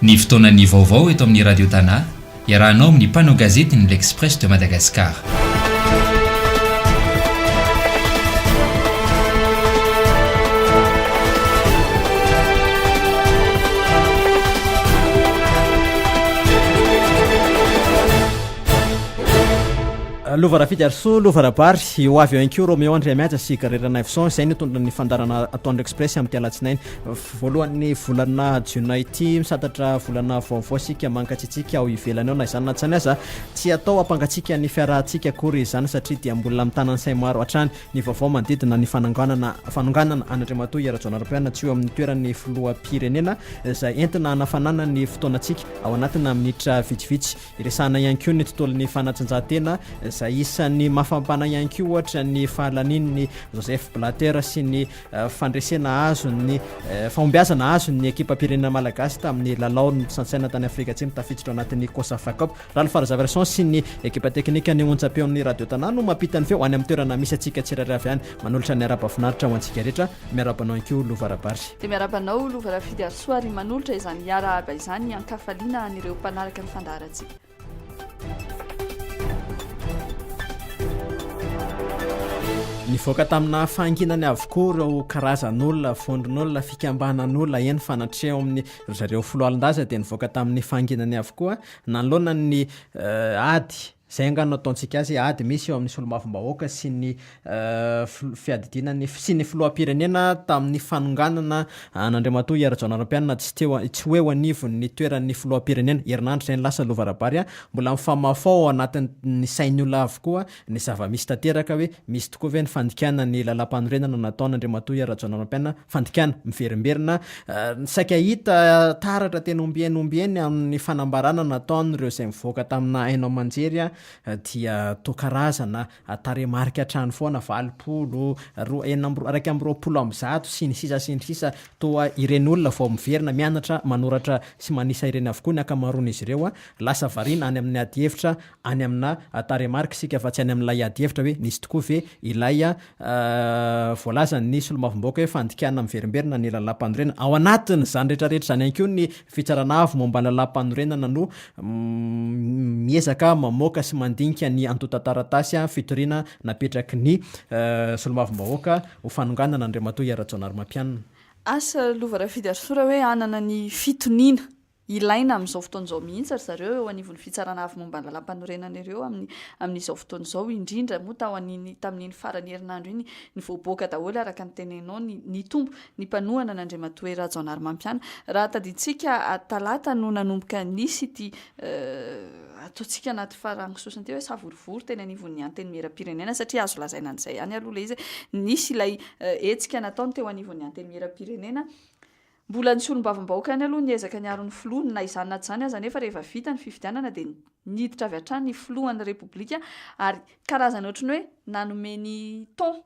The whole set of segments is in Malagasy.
Ny fotoanan'ny vaovao eto amin'ny Radio Tana, iarahanao amin'ny mpanao gazety ny L'Express de Madagascar. Lova Rafidiarisoa, Lova Rabary, ho avy eo ihany koa Roméo Andriamihaja sy Gary Ranaivoson izay nitondra ny fandaharana Atoandro Express amin'ity alatsinainy voalohan'ny volana jiona ity. Misantatra volana vaovao isika mangatsiatsiaka ao ivelany ao na izany na tsy izany aza tsy atao hampangatsiaka ny fiarahantsika akory izany satria dia mbola mitana ny sain'ny maro hatrany ny vaovao manodidina ny fananganana fanonganana an'Andriamatoa Hery Rajaonarimampianina tsy ho eo amin'ny toeran'ny filoham-pirenena izay entina hanafanana ny fotoanantsika ao anatina minitra vitsivitsy. Iresahana ihany koa ny tontolon'ny fanatanjahantena izay isan'ny mafampana ihany koa ohatra ny fahalanian'ny Joseph Blatter sy ny fandresena azon'ny fahombiazana azon'ny ekipam-pirenena malagasy tamin'ny lalao nisansaina tany Afrika Atsimo tafiditra ao anatin'ny Cosafa Cup. Ralph Razavarison sy ny ekipa teknikan'ny onjam-peon'ny Radio Tanà no mampita ny feo any amin'ny toerana misy antsika tsirairay avy any. Manolotra ny arahaba finaritra ho antsika rehetra. Miarahaba anao ihany koa Lova Rabary. Dia miarahaba anao Lova Rafidiarisoa ary manolotra izany arahaba izany an-kafaliana an'ireo mpanaraka ny fandaharantsika. Nivoaka tamina fahanginany avokoa ireo karazan'olona, vondron'olona, fikambanan'olona, eny fa natreo amin'ny ry zareo foloalindahy dia nivoaka tamin'ny fahanginany avokoa nanoloana ny ady, izay angaha no ataontsika azy, ady misy eo amin'ny solombavambahoaka sy ny fiadidiana ny sy ny filoham-pirenena tamin'ny fanonganana an'Andriamatoa Hery Rajaonarimampianina tsy teo tsy ho eo anivon'ny toeran'ny filoham-pirenena. Herinandro izay ny lasa Lova Rabary a! Mbola mifamafao ao anatin'ny sain'ny olona avokoa ny zava-misy tanteraka hoe misy tokoa ve ny fandikana ny lalàmpanorenana nataon'Andriamatoa Hery Rajaonarimampianina, fandikana miverimberina saika hita taratra teny ombieny ombieny amin'ny fanambarana nataon'ireo izay mivoaka tamina haino aman-jery dia toa karazana tarehimarika hatrany foana, 80, roa, enina amby, 121 sy ny sisa sy ny sisa, toa ireny olona vao miverina mianatra manoratra sy manisa ireny avokoa ny ankamaroan'izy ireo, lasa variana any amin'ny adihevitra any amina tarehimarika isika fa tsy any amin'ilay adihevitra hoe nisy tokoa ve ilay voalazan'ny solombavambahoaka hoe fandikana miverimberina ny lalàmpanorenana. Ao anatin'izany rehetrarehetra izany ihany koa ny Fitsarana avo momba ny lalàmpanorenana no miezaka mamoaka sy mandinika ny antontan-taratasy fitoriana napetraky ny solombavambahoaka ho fanonganana an'Andriamatoa Hery Rajaonarimampianina. Asa Lova Rafidiarisoa raha hoe hanana ny fitoniana ilaina amin'izao fotoana izao mihitsy ry zareo eo anivon'ny Fitsarana avo momba ny lalàmpanorenana ireo amin'ny amin'izao fotoana izao, indrindra moa tao an'iny tamin'iny faran'ny herinandro iny nivoaboaka daholo araka ny teneninao ny nitombo ny mpanohana an'Andriamatoa Hery Rajaonarimampianina. Raha tadidintsika, talata no nanomboka nisy ity ataontsika anaty farango sosony ity hoe savorovoro teny anivon'ny Antenimierampirenena satria azo lazaina an'izay ihany aloha ilay izy hoe nisy ilay hetsika nataony teo anivon'ny Antenimierampirenena. Mbola ny solombavambahoaka ihany aloha niezaka niaro ny filoha, na izany na tsy izany aza anefa rehefa vita ny fifidianana dia niditra avy hatrany ny filohan'ny Repoblika ary karazany ohatry ny hoe nanome ny ton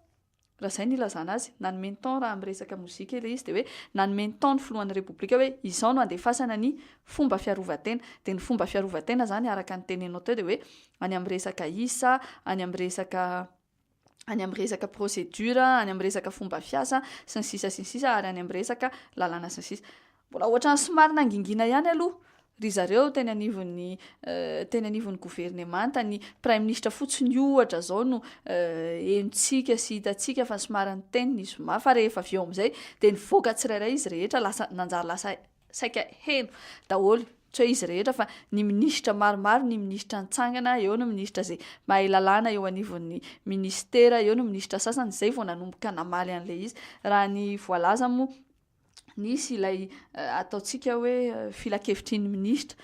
Raha izay no ilazana azy, nanome ny ton raha miresaka mozika ilay izy dia hoe nanome ny ton ny filohan'ny Repoblika hoe izao no andefasana ny fomba fiarovan-tena. Dia ny fomba fiarovan-tena izany araka ny teneninao teo dia hoe any amin'ny resaka isa, any amin'ny resaka any amin'ny resaka procédure, any amin'ny resaka fomba fiasa sy ny sisa sy ny sisa ary any amin'ny resaka lalàna sy ny sisa. Mbola ohatran'ny somary nangingina ihany aloha ry zareo teny anivon'ny teny anivon'ny governemanta, ny praiminisitra fotsiny ohatra zao no henontsika sy hitantsika fa somary niteny ny zoma fa rehefa avy eo amin'izay dia nivoaka tsirairay izy rehetra lasa nanjary lasa saika heno daholo, tsy hoe izy rehetra fa ny minisitra maromaro, ny minisitra nitsangana, eo ny minisitra izay mahay lalàna eo anivon'ny ministera, eo ny minisitra sasany izay vao nanomboka namaly an'ilay izy. Raha ny voalaza moa nisy ilay ataontsika hoe filankevitry ny minisitra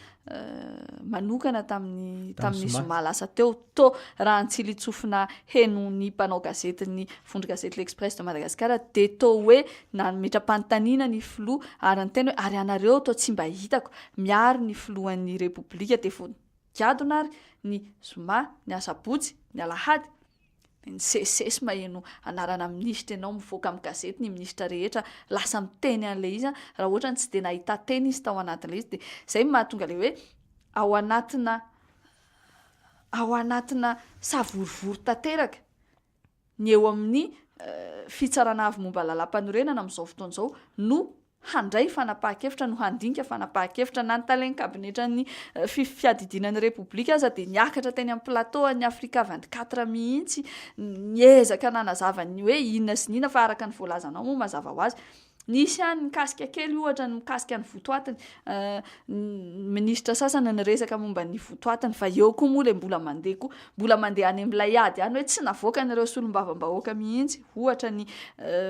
manokana tamin'ny tamin'ny zoma lasa teo to raha nitsilitsofina henon'ny mpanao gazetin'ny vondron-gazety L'Express de Madagascar dia to hoe nametra-panontaniana ny filoha ary niteny hoe ary ianareo to tsy mba hitako miaro ny filohan'ny repoblika dia vao nigadona ary ny zoma ny asabotsy ny alahady Dia nisesisesy maheno anarana minisitra ianao mivoaka amin'ny gazety ny minisitra rehetra lasa miteny an'ilay izy raha ohatra ny tsy dia nahita teny izy tao anatin'ilay izy dia izay no mahatonga ilay hoe ao anatina ao anatina savorovoro tanteraka ny eo amin'ny fitsarana avo momba lalàmpanorenana amin'izao fotoana izao no. handray fanapahan-kevitra, no handinika fanapahan-kevitra. Na ny talen'ny kabinetran'ny fiadidiana ny Repoblika aza dia niakatra teny amin'ny plateau an'ny Africa 24 mihitsy, niezaka nanazava ny hoe inona sy ny inona, fa araka ny voalazanao moa mazava ho azy. Nisy ihany nikasika kely ohatra ny mikasika ny votoatiny, ny minisitra sasany niresaka momba ny votoatiny fa eo koa moa ilay mbola mandeha koa, mbola mandeha any amin'ilay ady any hoe tsy navoakan'ireo solombavambahoaka mihitsy ohatra ny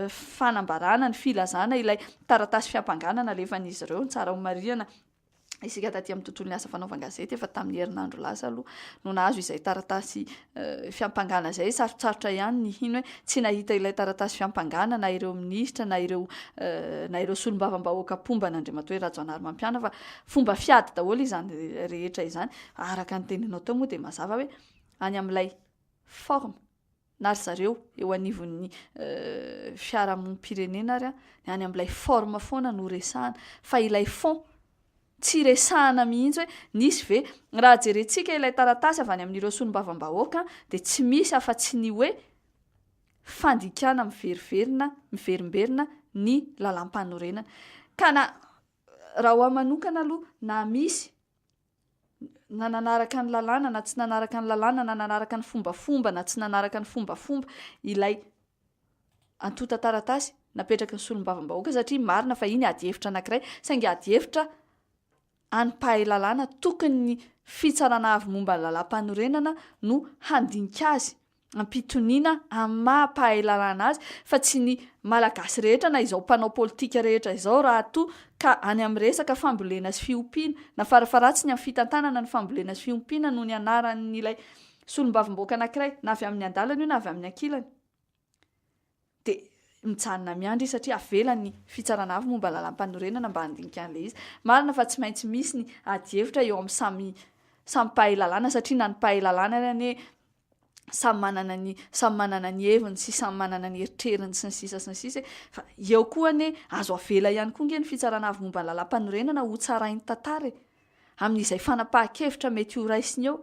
fanambarana, ny filazana ilay taratasy fiampangana nalefan'izy ireo, ny tsara homarihana. Isika taty amin'ny tontolon'ny asa fanaovan-gazety efa tamin'ny herinandro lasa aloha no nahazo izay taratasy fiampangana izay. Sarotsarotra ihany ny hino hoe tsy nahita ilay taratasy fiampangana na ireo minisitra na ireo na ireo solombavambahoaka mpomba an'Andriamatoa Hery Rajaonarimampianina fa fomba fiady daholo izany rehetra izany. Araka ny teninao teo moa dia mazava hoe any amin'ilay forme na ry zareo eo anivon'ny fiarahamonim-pirenena ary ny any amin'ilay forme foana no resahana fa ilay fond tsy resahana mihitsy hoe nisy ve raha jerentsika ilay taratasy avy any amin'ireo solombavambahoaka dia tsy misy afa-tsy ny hoe fandikana miveriverina miverimberina ny lalàmpanorenana ka na raha ho ahy manokana aloha na misy na nanaraka ny lalàna na tsy nanaraka ny lalàna na nanaraka ny fombafomba na tsy nanaraka ny fombafomba ilay antontan-taratasy napetraky ny solombavambahoaka satria marina fa iny adihevitra anankiray saingy adihevitra any mpahay lalàna tokony ny fitsarana avo momba ny lalàm-panorenana no handinika azy am-pitoniana amin'ny maha mpahay lalàna azy fa tsy ny Malagasy rehetra na izao mpanao politika rehetra izao raha toa ka any amin'ny resaka fambolena sy fiompiana na farafaharatsiny amin'ny fitantanana ny fambolena sy fiompiana no nianaran'ilay solombavambahoaka anankiray na avy amin'ny andalana io na avy amin'ny ankilany dia mijanona miandry izy satria avela ny fitsarana avo momba ny lalàmpanorenana mba handinika an'ilay izy. Marina fa tsy maintsy misy ny adihevitra eo amin'ny samy samy mpahay lalàna satria na ny mpahay lalàna ary anie samy manana ny samy manana ny heviny sy samy manana ny eritreriny sy ny sisa sy ny sisa e. Fa eo koa anie azo avela ihany koa nge ny fitsarana avo momba ny lalàmpanorenana ho tsarain'ny tantara e. Amin'izay fanapahan-kevitra mety ho raisiny eo.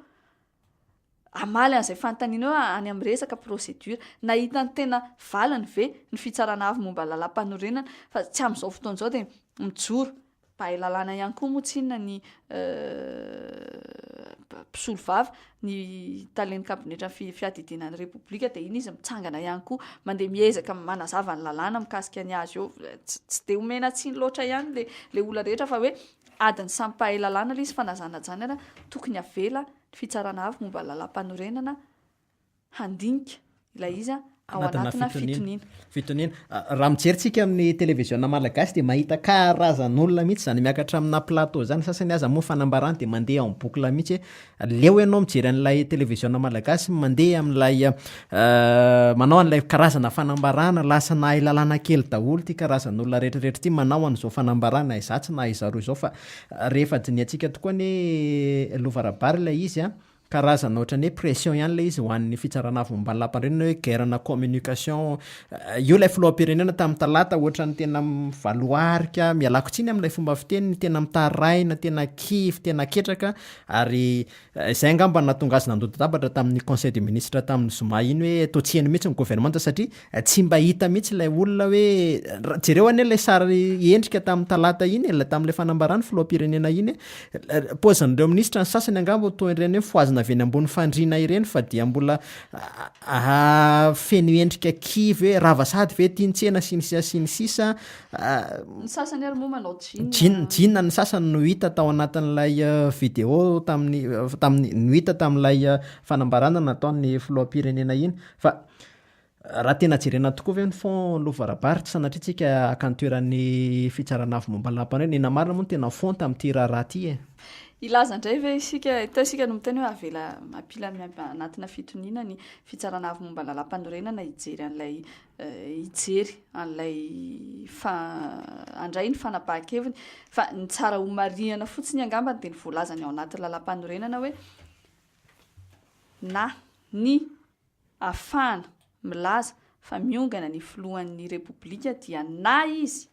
Hamaly an'izay fanontaniana eo any amin'ny resaka procédure. Nahita ny tena valiny ve ny fitsarana avo momba ny lalàmpanorenana fa tsy amin'izao fotoana izao dia mijoro mpahay lalàna ihany koa moa tsinona ny mpisolovava, ny talen'ny kabinetran'ny fiadidiana ny Repoblika dia iny izy mitsangana ihany koa mandeha miezaka manazava ny lalàna mikasika ny azy eo. Tsy dia omena tsiny loatra ihany le le olona rehetra fa hoe adin'ny samy mpahay lalàna ilay izy fa na izany na izany ary tokony avela ny Fitsarana Avo momba ny Lalàmpanorenana handinika ilay izy ao anatina fitoniana. Fitoniana. Raha mijery tsika amin'ny televiziona malagasy dia mahita karazan'olona mihitsy izany miakatra amina plateau izany, sasany aza moa fanambarana dia mandeha en boucle mihitsy hoe leo ianao mijery an'ilay televiziona malagasy mandeha amin'ilay manao an'ilay karazana fanambarana, lasa nahay lalàna kely daholo ity karazan'olona rehetrarehetra ity manao an'izao fanambarana izatsy na izaroa izao fa Rehefa dinihantsika tokoa anie lova rabary ilay izy an, karazana ohatran'ny hoe pression ihany ilay izy ho an'ny fitsarana avo momba ny lampandriana hoe guerre na communication, io ilay filoham-pirenena tamin'ny talata ohatran'ny tena mivaloarika, mialako tsiny amin'ilay fomba fiteniny, tena mitaraina, tena kivy, tena ketraka ary Izay angamba no nahatonga azy nandoto-dabatra tamin'ny conseil des ministres tamin'ny zoma iny hoe toa tsy heno mihitsy ny governemanta satria tsy mba hita mihitsy ilay olona hoe jereo anie ilay sary endrika tamin'ny talata iny e, ilay tamin'ilay fanambaran'ny filoham-pirenena iny e, paozin'ireo minisitra ny sasany angamba toa ireny hoe fohazina avy eny ambony fandriana ireny fa dia mbola feno endrika kivy hoe rava sahady ve ity ny tsena sy ny sisa sy ny sisa. Ny sasany ary moa manao jean. Jean, jean ny sasany no hita tao anatin'ilay vidéo tamin'ny tamin'ny no hita tamin'ilay fanambarana nataon'ny filoham-pirenena iny. Fa raha tena jerena tokoa ve ny fond Lova Rabary tsy sanatria tsika haka ny toeran'ny fitsarana avo momba ny lalam-panorenana. Inona marina moa no tena fond tamin'ity raharaha ity e? Hilaza indray ve isika, teo isika no miteny hoe avela ampila anatina fitoniana ny fitsarana avo momba ny lalam-panorenana hijery an'ilay hijery an'ilay fa handray ny fanapahan-keviny fa ny tsara ho marihana fotsiny angambany dia ny voalazany ao anatin'ny lalàmpanorenana hoe na ny afahana milaza fa miongana ny filohan'ny repoblika dia na izy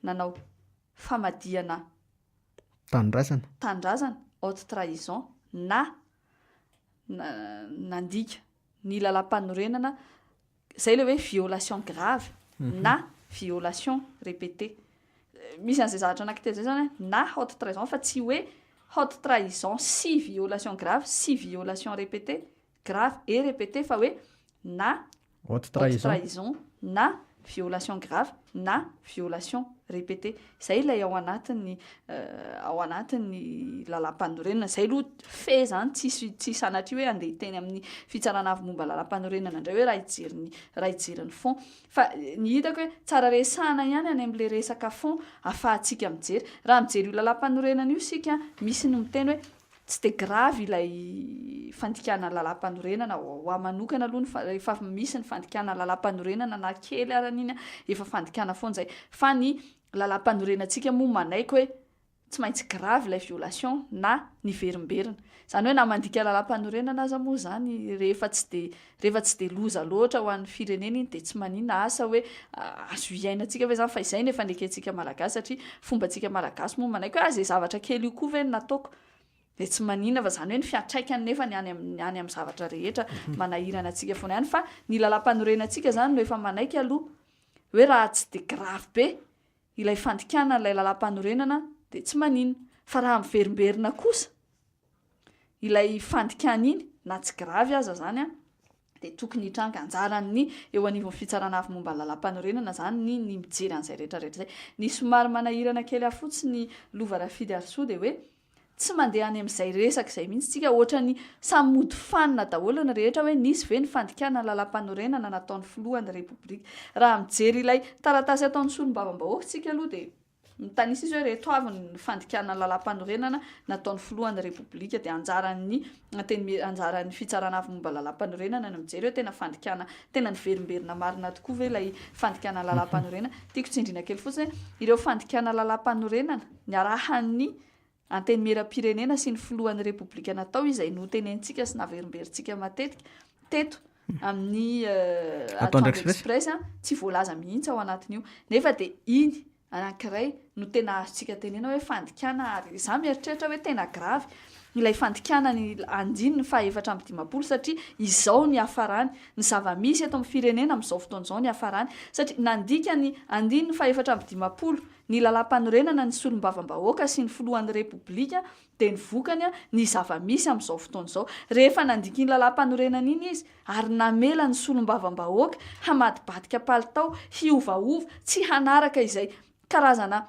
nanao famadihana tanindrazana tanindrazana haute trahison na nandika ny lalàmpanorenana Zay le hoe violation grave na violation répétée. Misy an'izay zavatra anankitelo izay izany an, na haute trahison fa tsy hoe haute trahison sy violation grave sy violation répétée, grave et répétée fa hoe na Haute haute trahison. trahison na violation grave na violation répétée. Izay ilay ao anatin'ny ao anatin'ny lalàmpanorenana. Izay aloha fe izany tsisy tsy sanatria hoe andeha hiteny amin'ny fitsarana avo momba lalàmpanorenana indray hoe raha hijery ny raha hijery ny fond. Fa ny hitako hoe tsara resahana ihany any amin'ilay resaka fond ahafahantsika mijery. Raha mijery io lalàmpanorenana io isika, misy ny miteny hoe tsy dia grave ilay fandikana lalàmpanorenana, ho ahy manokana aloha ny fa- rehefa misy ny fandikana lalàmpanorenana na kely ara iny efa fandikana foana izay. Fa ny lalàmpanorenantsika moa manaiky hoe tsy maintsy grave ilay violation na niverimberina. Izany hoe na mandika lalàmpanorenana aza moa izany rehefa tsy dia rehefa tsy dia loza loatra ho an'ny firenena iny dia tsy maninona, asa hoe azo iainantsika ve izany fa izay no efa nekentsika malagasy satria fombantsika malagasy moa manaiky hoe ah izay zavatra kely io koa ve no nataoko dia tsy maninona fa izany hoe ny fiantraikany nefa ny any amin'ny any amin'ny zavatra rehetra manahirana antsika foana ihany fa ny lalàmpanorenantsika izany no efa manaiky aloha hoe raha tsy dia grave be ilay fandikana an'ilay lalàmpanorenana dia tsy maninona, fa raha miverimberina kosa ilay fandikana iny, na tsy gravy aza izany an, dia tokony hitranga anjaran'ny eo anivon'ny fitsarana avo momba ny lalàmpanorenana izany ny ny mijery an'izay rehetrarehetra izay. Ny somary manahirana kely ahy fotsiny Lova Rafidiarisoa dia hoe Tsy mandeha any amin'izay resaka izay mihitsy tsika, ohatran'ny samy mody fanina daholo ny rehetra hoe nisy ve ny fandikana ny lalàmpanorenana nataon'ny filohan'ny Repoblika. Raha mijery ilay taratasy ataon'ny solombavambahoaka tsika aloha dia mitanisa izy hoe ireto avy ny fandikana ny lalàmpanorenana nataon'ny filohan'ny Repoblika dia anjaran'ny antenimiera anjaran'ny fitsarana avo momba ny lalàmpanorenana ny mijery hoe tena fandikana tena niverimberina marina tokoa ve ilay fandikana ny lalàmpanorenana. Tiako tsindriana kely fotsiny hoe ireo fandikana lalàmpanorenana niarahan'ny Antenimierampirenena sy ny Filohan'ny Repoblika natao izay notenenintsika sy naverimberintsika matetika teto amin'ny Atoandro Express, tsy voalaza mihitsy ao anatin'io. Nefa dia iny anankiray no tena azontsika tenena hoe fandikana ary izaho mieritreritra hoe tena grave ilay fandikana ny andininy faha 54 satria izao ny hiafarany, ny zava-misy eto amin'ny firenena amin'izao fotoana izao ny hiafarany satria nandika ny andininy faha 54 Ny lalàmpanorenana, ny solombavambahoaka sy ny filohan'ny Repoblika dia ny vokany ny zava-misy amin'izao fotoana izao. Rehefa nandika iny lalàmpanorenana iny izy ary namela ny solombavambahoaka hamadibadika palitao, hiovaova, tsy hanaraka izay karazana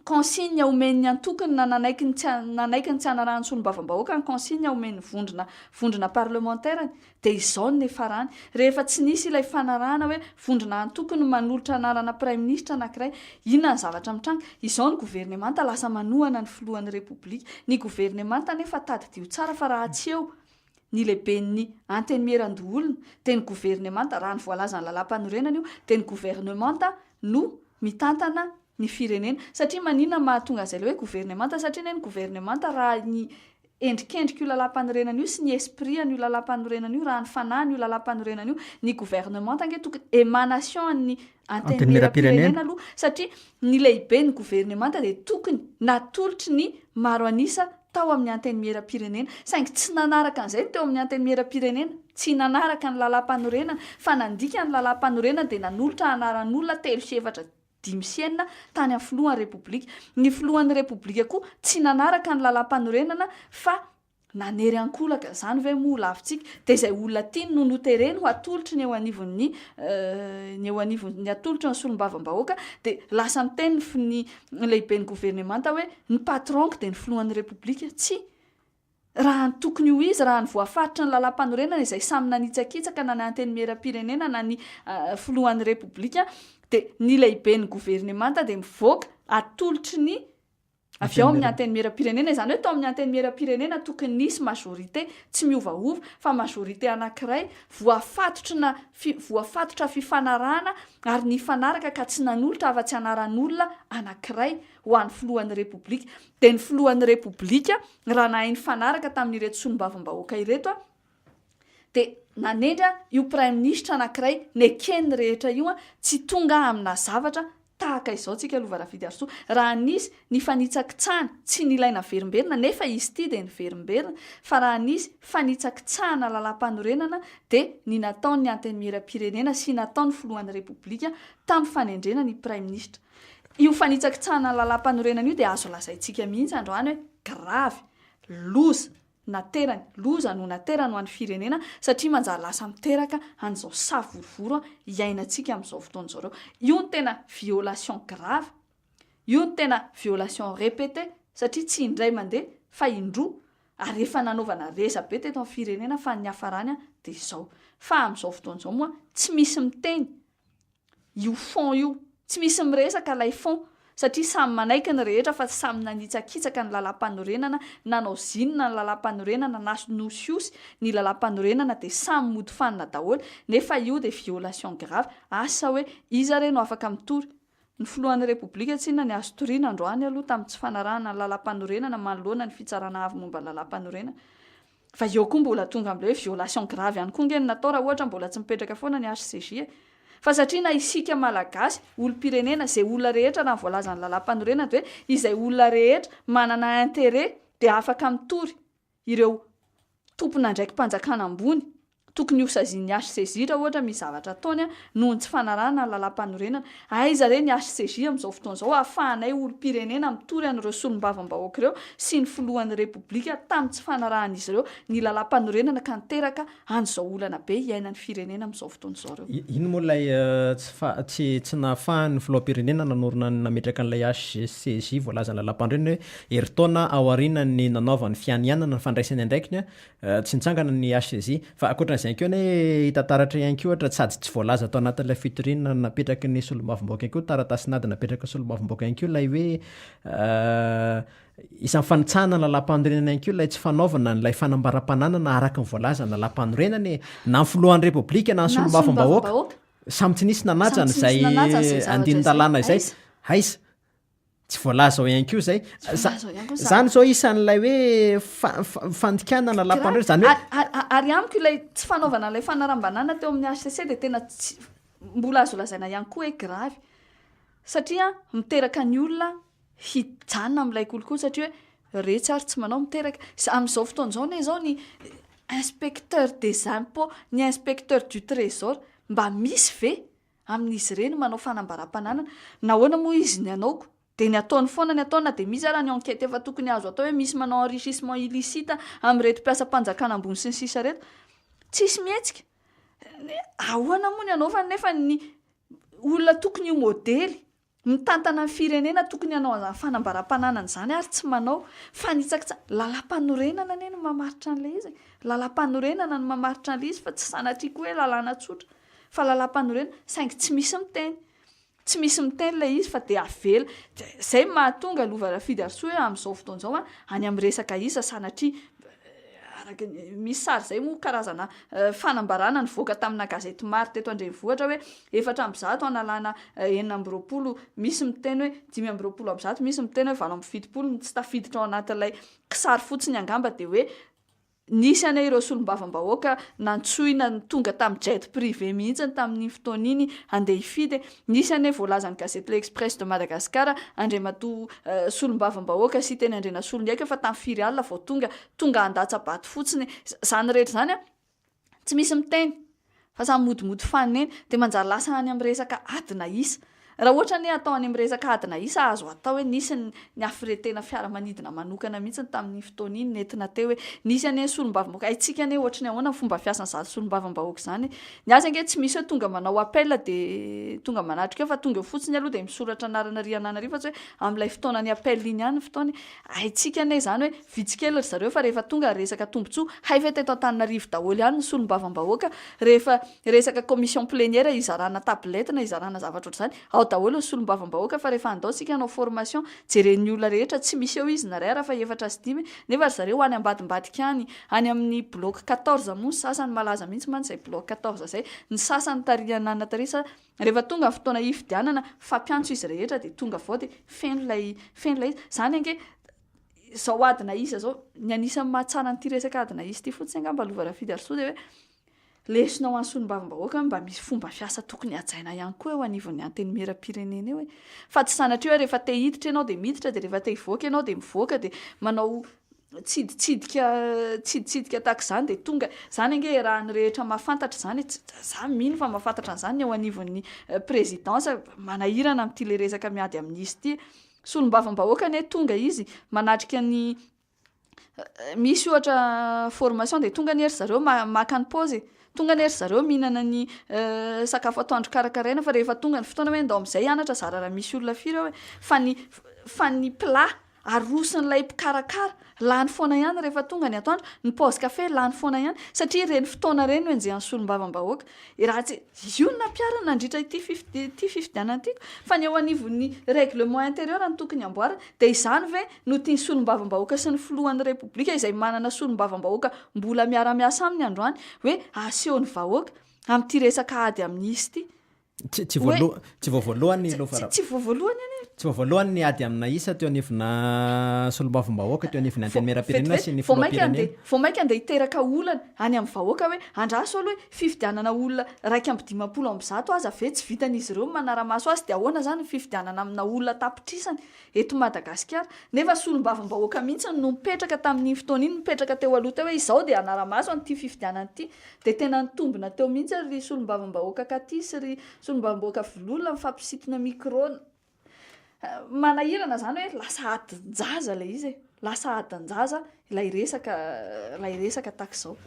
consigne omen'ny antokony na nanaiky ny tsy nanaiky ny tsy hanarahan'ny solombavambahoaka ny consigne omen'ny vondrona vondrona parlementaire-ny Dia izao no niafarany, rehefa tsy nisy ilay fanarahana hoe vondrona antoko no manolotra anarana praiminisitra anankiray, inona ny zavatra mitranga? Izao ny governemanta lasa manohana ny filohan'ny Repoblika. Ny governemanta anefa tadidio tsara fa raha tsy eo ny lehiben'ny Antenimierandoholona dia ny governemanta, raha ny voalazan'ny lalàmpanorenana io, dia ny governemanta no mitantana ny firenena. Satria maninona no mahatonga an'izay ilay hoe governemanta? Satria anie ny governemanta raha ny endrikendrik'io lalàmpanorenana io sy ny esprit an'io lalàmpanorenana io, raha ny fanahin'io lalàmpanorenana io, ny gouvernementa ange tokony émanation an'ny Antenimierampirenena aloha, satria ny lehiben'ny gouvernementa dia tokony natolotry ny maro an'isa tao amin'ny Antenimierampirenena, saingy tsy nanaraka an'izay ny teo amin'ny Antenimierampirenena, tsy nanaraka ny lalàmpanorenana, fa nandika ny lalàmpanorenana dia nanolotra anaran'olona telo sy efatra dimy sy enina tany amin'ny filohan'ny Repoblika. Ny filohan'ny Repoblika koa tsy nanaraka ny lalàmpanorenana fa nanery ankolaka, izany ve moa ho lavintsika? Dia izay olona tiany no notereny ho atolotry ny eo anivon'ny ny eo anivon'ny atolotry ny solombavambahoaka dia lasa miteny ny ny lehiben'ny governemanta hoe ny patron-ko dia ny filohan'ny Repoblika. Tsia! Raha ny tokony ho izy, raha ny voafaritry ny lalàmpanorenana izay samy nanitsakitsaka na ny Antenimierampirenena na ny filohan'ny Repoblika dia ny lehiben'ny governemanta dia mivoaka atolotry ny avy ao amin'ny Antenimierampirenena, izany hoe tao amin'ny Antenimierampirenena tokony nisy majorité tsy miovaova fa majorité anankiray voafatotry na voafatotra fifanarahana ary nifanaraka ka tsy nanolotra afa-tsy anaran'olona anankiray ho an'ny filohan'ny Repoblika. Dia ny filohan'ny Repoblika, raha nahay nifanaraka tamin'ireto solombavambahoaka ireto, dia nanendry io praiminisitra anankiray neken'ny rehetra io, tsy tonga amina zavatra tahaka izao tsika Lova Rafidiarisoa. Raha nisy ny fanitsakitsahana, tsy nilaina averimberina, nefa izy ity dia niverimberina, fa raha nisy fanitsakitsahana lalàmpanorenana dia ny nataon'ny Antenimierampirenena sy nataon'ny filohan'ny Repoblika tamin'ny fanendrena ny praiminisitra. Io fanitsakitsahana ny lalàmpanorenana io dia azo lazaintsika mihitsy androany hoe grave, loza naterany, loza no naterany ho an'ny firenena satria manjary lasa miteraka an'izao savorovoro iainantsika amin'izao fotoana izao ireo. Io no tena violation grave, io no tena violation répétée satria tsy indray mandeha fa indroa ary efa nanaovana resa-be teto amin'ny firenena fa ny niafarany dia izao. Fa amin'izao fotoana izao moa tsy misy miteny io fond io. Tsy misy miresaka ilay fond satria samy manaiky ny rehetra fa samy nanitsakitsaka ny lalàmpanorenana, nanao zinona ny lalàmpanorenana, nanosihosy ny lalàmpanorenana dia samy mody fanina daholo nefa io dia violation grave. Asa hoe iza re no afaka mitory? Ny filohan'ny Repoblika tsinona ny azo toriana androany aloha tamin'ny tsy fanarahana ny lalàmpanorenana manoloana ny fitsarana avo momba ny lalàmpanorenana. Fa eo koa mbola tonga amin'ilay hoe violation grave ihany koa nge ny natao raha ohatra mbola tsy mipetraka foana ny HCJ e. Fa satria na isika Malagasy, olom-pirenena, izay olona rehetra raha ny voalazan'ny lalàmpanorenana dia hoe izay olona rehetra manana intérêt dia afaka mitory ireo tompon'andraiki-panjakana ambony Tokony hosazian'ny HCJ raha ohatra misy zavatra ataony noho ny tsy fanarahana ny lalàmpanorenana. Aiza re ny HCJ amin'izao fotoana izao ahafahanay olom-pirenena mitory an'ireo solombavambahoaka ireo sy ny filohan'ny Repoblika tamin'ny tsy fanarahan'izy ireo ny lalàmpanorenana ka niteraka an'izao olana be iainan'ny firenena amin'izao fotoana izao ireo. Iny moa ilay tsy fa tsy tsy nahafahan'ny filoham-pirenena nanorina ny nametraka an'ilay HCJ voalazan'ny lalàmpanorenana hoe herintaona aorianan'ny nanaovany fianianana ny fandraisany andraikiny Tsy nitsangana ny HCJ. Fa ankoatran'izay ihany koa anie hita taratra ihany koa ohatra sady tsy voalaza tao anatin'ilay fitoriana napetraky ny solombavambahoaka ihany koa, taratasin'ady napetraky ny solombavambahoaka ihany koa ilay hoe isan'ny fanitsahana ny lalàmpanorenana ihany koa ilay tsy fanaovana an'ilay fanambaram-pananana araka ny voalazan'ny lalàmpanorenana e! Na ny filohan'ny Repoblika na ny solombavambahoaka samy tsy nisy nanaja an'izay andinin-dalàna izay. Aiza? Tsy voalaza ao ihany koa izay. Zany zao isan'ilay hoe fandikana na lalàmpanorenana zany hoe. Ary amiko ilay tsy fanaovana ilay fanarambanana teo amin'ny HCC dia tena tsy mbola azo lazaina ihany koa hoe grave satria miteraka ny olona hijanona amin'ilay kolikoly satria hoe retsy ary tsy manao miteraka. Amin'izao fotoana izao anie izao ny inspecteur des impôts, ny inspecteur du trésor mba misy ve? amin'izy ireny manao fanambaram-pananana, nahoana moa izy ny anaoko dia ny ataony foana ny ataony na dia misy ara ny enquête efa tokony azo atao hoe misy manao enrichissement illicite amin'ireto mpiasam-panjakana ambony sy ny sisa ireto, tsisy mihetsika, ahoana moa ny anaovany nefa ny olona tokony ho modely Mitantana ny firenena tokony hanao an'izany fanambaram-pananana izany ary tsy manao. Fanitsakitsa, lalàmpanorenana anie no mamaritra an'ilay izy e. Lalàmpanorenana no mamaritra an'ilay izy fa tsy sanatria koa hoe lalàna tsotra fa lalàmpanorenana saingy tsy misy miteny. Tsy misy miteny ilay izy fa dia avela. Izay no mahatonga Lova Rafidiarisoa hoe amin'izao fotoana izao any amin'ny resaka isa sanatria araka ny misy sary izay moa karazana fanambarana nivoaka tamina gazety maro teto an-drenivohitra hoe 104 analana 26, misy miteny hoe 125, misy miteny hoe 78 ny tsy tafiditra ao anatin'ilay kisary fotsiny angamba dia hoe nisy anie ireo solombavambahoaka nantsoina ny tonga tamin'ny jet privé mihitsy tamin'iny fotoana iny handeha hifidy e. Nisy anie voalazan'ny gazety L'Express de Madagascar, Andriamatoa solombavambahoaka Siteny Andrianasoloniaiko efa tamin'ny firy alina vao tonga, tonga handatsa-bato fotsiny. Izany rehetra izany an, tsy misy miteny fa samy modimody fanina eny, dia manjary lasa any amin'ny resaka adina isa. Raha ohatra anie atao any amin'ny resaka adina isa, azo atao hoe nisy ny ny hafretena fiaramanidina manokana mihitsy tamin'iny fotoana iny nentina teo hoe nisy anie ny solombavambahoaka, haintsika anie ohatry ny ahoana ny fomba fiasan'izany solombavambahoaka izany e. Ny azy ange tsy misy hoe tonga manao appel dia tonga manatrika eo fa tonga eo fotsiny aloha dia misoratra anarana ry anana ry fa tsy hoe amin'ilay fotoanan'ny appel iny ihany ny fotoana e. Haintsika anie izany hoe vitsy kely ry zareo fa rehefa tonga resaka tombotsoa, hay ve teto Antananarivo daholo ihany ny solombavambahoaka rehefa Resaka commission plenière hizarana tablette na hizarana zavatra ohatr'izany, ao daholo ny solombavambahoaka fa rehefa andao tsika hanao formation, jeren'ny olona rehetra, tsy misy eo izy na iray ara fa efatra sy dimy, nefa ry zareo any ambadimbadika any, any amin'ny bloc 14 moa ny sasany, malaza mihitsy mantsy izay bloc 14 izay, ny sasany tary ananona tary sa, rehefa tonga ny fotoana hifidianana, mifampiantso izy rehetra dia tonga avy ao dia feno ilay, feno ilay izy, izany ange izao adina isa izao, ny anisan'ny mahatsara an'ity resaka adina isa ity fotsiny angamba Lova Rafidiarisoa dia hoe, Lesona ho an'ny solombavambahoaka mba misy fomba fiasa tokony hajaina ihany koa eo anivon'ny antenimierampirenena eo e! Fa tsy sanatria hoe rehefa te hiditra ianao dia miditra dia rehefa te hivoaka ianao dia mivoaka dia manao. Tsiditsidika tsiditsidika tahaka izany dia tonga, izany ange iarahan'ny rehetra mahafantatra izany e, za mino fa mahafantatra an'izany ny eo anivon'ny présidence, manahirana amin'ity le resaka miady amin'ny isa ity, solombavambahoaka anie tonga izy manatrika ny, misy ohatra formation dia tonga anie ry zareo maka ny pause e, tonga anie ry zareo mihinana ny sakafo atoandro karakaraina fa rehefa tonga ny fotoana hoe ndao amin'izay hianatra zara raha misy olona firy eo e, fa ny fa ny plat Aroson'ilay mpikarakara, lany foana ihany rehefa tonga ny atoandro, ny pause café lany foana ihany, satria ireny fotoana ireny no enjehan'ny solombavambahoaka. Raha tsy, io no nampiharina nandritra ity ity fifidianana ity, fa ny eo anivon'ny règlement intérieur no tokony hamboarina. Dia izany ve no tian'ny solombavambahoaka sy ny filohan'ny Repoblika izay manana solombavambahoaka mbola miara-miasa aminy androany, hoe aseho ny vahoaka amin'ity resaka ady amin'ny isa ity? Tsy tsy voaloha tsy vao voalohany Lova ra. Tsy vao voalohany anie. Tsy vao voalohany ny ady amina isa teo anivona solombavambahoaka teo anivon'ny Antenimierampirenena sy ny Vao mainka andeha vao mainka andeha hiteraka olana any amin'ny vahoaka hoe andraso aloha hoe fifidianana olona 151 aza ve tsy vitan'izy ireo ny manara-maso azy dia ahoana izany ny fifidianana amina olona tapitrisany eto Madagasikara nefa solombavambahoaka mihitsy no nipetraka tamin'iny fotoana iny nipetraka teo aloha teo hoe izao dia hanara-maso an'ity fifidianana ity Dia tena nitombina teo mihitsy ary ry solombavambahoaka Cathy sy ry solombavambahoaka Vololona mifampisintona micro. Manahirana izany hoe lasa adin-jaza ilay izy e. Lasa adin-jaza ilay resaka ilay resaka tahaka izao.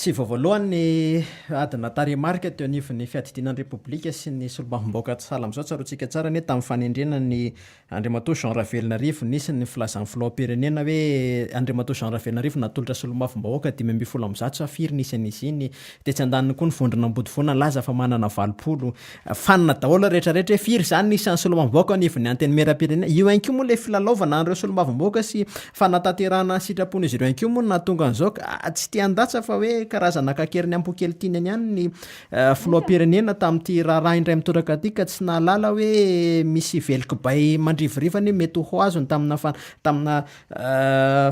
Tsy vao voalohany ny adina tarehimarika teo anivon'ny fiadidiana ny Repoblika sy ny solombavambahoaka sahala amin'izao. Tsaroantsika tsara anie tamin'ny fanendrena ny Andriamatoa Jean Ravelonarivo, nisy ny filazan'ny filoham-pirenena hoe Andriamatoa Jean Ravelonarivo natolotra solombavambahoaka 115 sa firy ny isan'izy iny. Tetsy andaniny koa ny vondrona Ambodivona nilaza fa manana 80. Fanina daholo rehetra rehetra hoe firy izany ny isan'ny solombavambahoaka eo anivon'ny Antenimierampirenena. Io ihany koa moa ilay filalaovana an'ireo solombavambahoaka sy fanatanterahana ny sitrapon'izy ireo ihany koa moa no nahatonga an'izao ka tsy te handatsa fa hoe karazana kakeriny am-po kely tiany ihany ny Filoham-pirenena tamin'ity raharaha indray mitoraka ity ka tsy nahalala hoe misy vely kibay mandrivorivo anie mety ho azony tamina tamina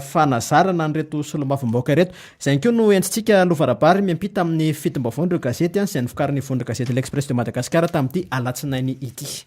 fanazarana an'ireto solombavambahoaka ireto. Izay ihany koa no entintsika Lova Rabary miampita amin'ny fidim-baovaon'ireo gazety izay novokarin'ny vondron-gazety L'Express de Madagascar tamin'ity alatsinainy ity.